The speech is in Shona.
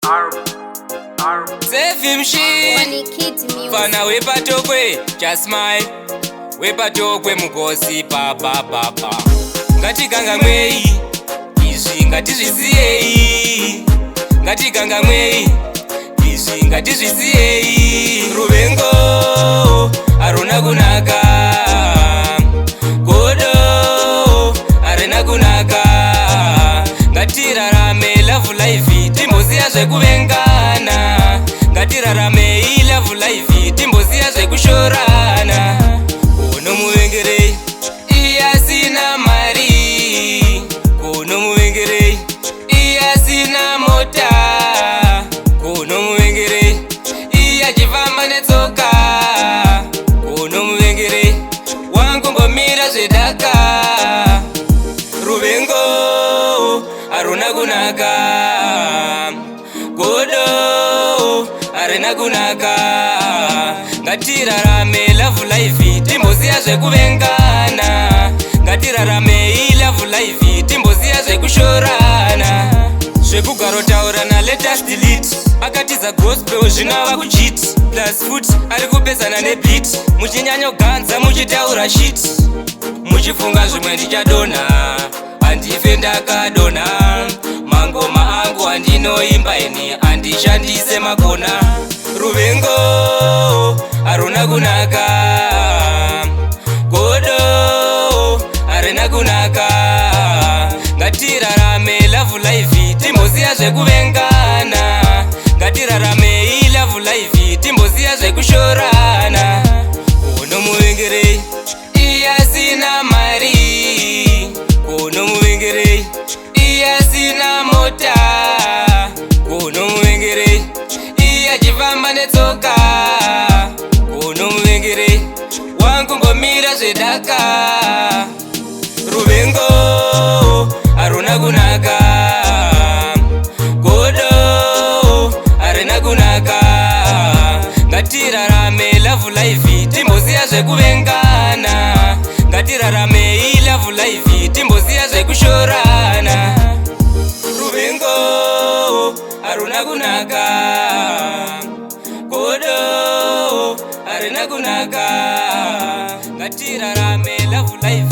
R R Save mshini Money Kid Music. Fana wepatokwe just smile, wepatokwe mugosi papapapa. Ngatikangamwei izvi, ngatizvisiyei. Ngatikangamwei izvi, ngatizvisiyei. Ruvengo haruna kunaka, godo harina kunaka. Ngatirarame love life, timboziya zvekuvengana. Ngatiramei love life, timboziya zvekushorana. Kunomuvengerei iye asina mari? Kunomuvengerei iye asina mota? Kunomuvengerei iye achifamba netsoka? Kunomuvengerei wangumbomira zvedhaka? Ruvengo haruna kunaka, godo harina kunaka. Ngatirarame love life, timboziya zvekuvengana. Ngatiramei love life, timboziya zvekushorana. Zvekugarotaurana, let us delete. Akatiza gospel, zvinova kujit plus foot ari kupesana nebeat. Muchinyanyoganza, muchitaura shit, muchifunga zvimwe ndichadonha. Handife ndakadonha. Mangoma angu andinoimba ini handishandise makona. Ruvengo haruna kunaka, godo harina kunaka. Ngatirarame love life, timboziya zvekuvengana. Ngatiramei love life, timboziya zvekushorana. Kunomuvengerei iye asina mari? Kunomuvengerei iye asina mota? Kunomuvengerei iye achifamba netsoka? Kunomuvengerei wangumbomira zvedhaka? Ruvengo haruna kunaka, godo harina kunaka. Ngatirarame love life, timboziya zvekuvengana. Ngatiramei love life, timboziya zvekushorana. Ruvengo haruna kunaka, godo harina kunaka. Ngatirarame love life.